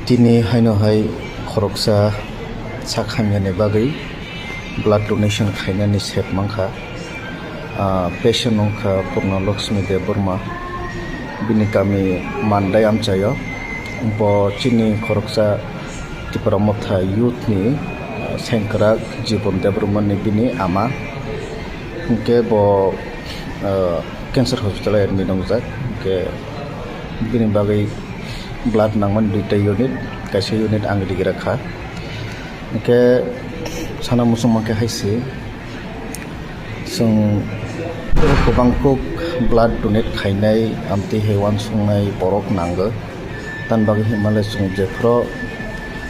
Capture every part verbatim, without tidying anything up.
Tini haino hai khoroksa sak hamyani bagwi blood donation khainani sep mankha. Ah, patient wngkha Purna Lakshmi Debbarma, bini kami Mandai amchaio. Bo chini khoroksa Tipra Motha youth ni, ah, sengkrak Jibon Debbarma ni bini ama. Hwnkhe bo, ah, cancer hospital o admit wngjak. Hwnkhe bini bagwi blood nangmani duita unit, kaisa unit ang rigra kha. Hwnkhe sana muchung mankhe hai se, chwng kwbang kuk blood donate khainai, amtwi hai uansuknai borok nango. Tamni bagwi hinmale chwng jephuru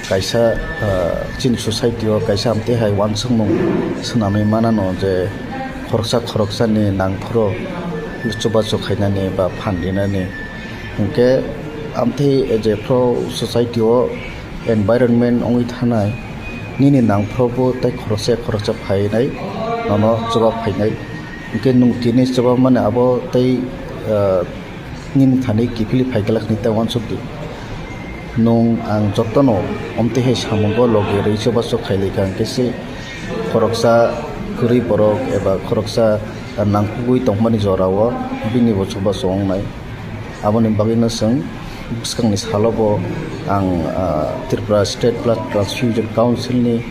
kaisa, ah, chini society o kaisa amtwi hai uansukmung swnamwi manano je khoroksa khoroksani nangphuru chubachu khainani ba phan rinani. Hwnkhe amtwi jephuru society o environment wngwi thanai, nini nangphuru bo tei khoroksa khoroksa phainai, nono chuba phainai. Hwnkhe nwng tini chuba mani abo tei, ah, nini thani kiphilwi phai glak hwnwi ta uansukdi. Nwng ang jotono omtwi hai samungo logi rwi chubachu khailai kha, hwnkhe se khoroksa kwrwi borok eba khoroksa nangkukgwi tongmani jorao bini bo chubachu wngnai. Aboni bagwino chwng bwskangni salo bo ang, ah, Tripura State Blood Transfusion Council ni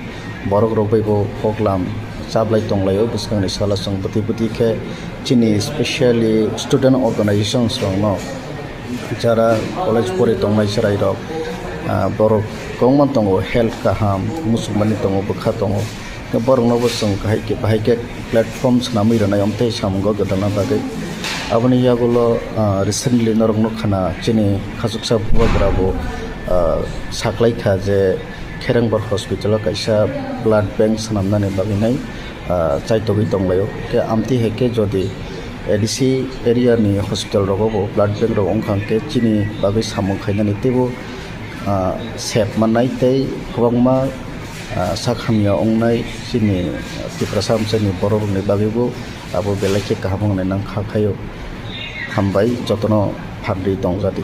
borok rok bai bo koklam chaplai tonglaio. Bwskangni salo chwng bwtwi bwtwi khe chini specially student organizations rokno, jara college pori tongnai chwrai rok, ah, borok kwbangma tongo, health kaham muchungmani tongo, bwkha tongo. Borokno bo chwng kahai khe, bahai khe platform swnamwi rwnai, omtwi samungo gwdalna bagwi. Aboni yagulo, ah, recently norok nukha na chini khachuksa bubagra bo, ah, saklai kha je Kherengbar hospital o kaisa blood bank swnamnani bagwi nai, ah, chaitogwi tonglaio. Khe amtwi hai khe jodi A D C area ni hospital rogo bo blood bank rok wngkha hwnkhe chini bagwi samung khainani teibo, ah, sep mannai tei kwbangma, ah, sak hamya wngnai chini Tiprasa amchaini borok rokni bagwibo abo belai khe kaham wngnai nang kha khaio. Hambai jotono phan rwi tongjadi.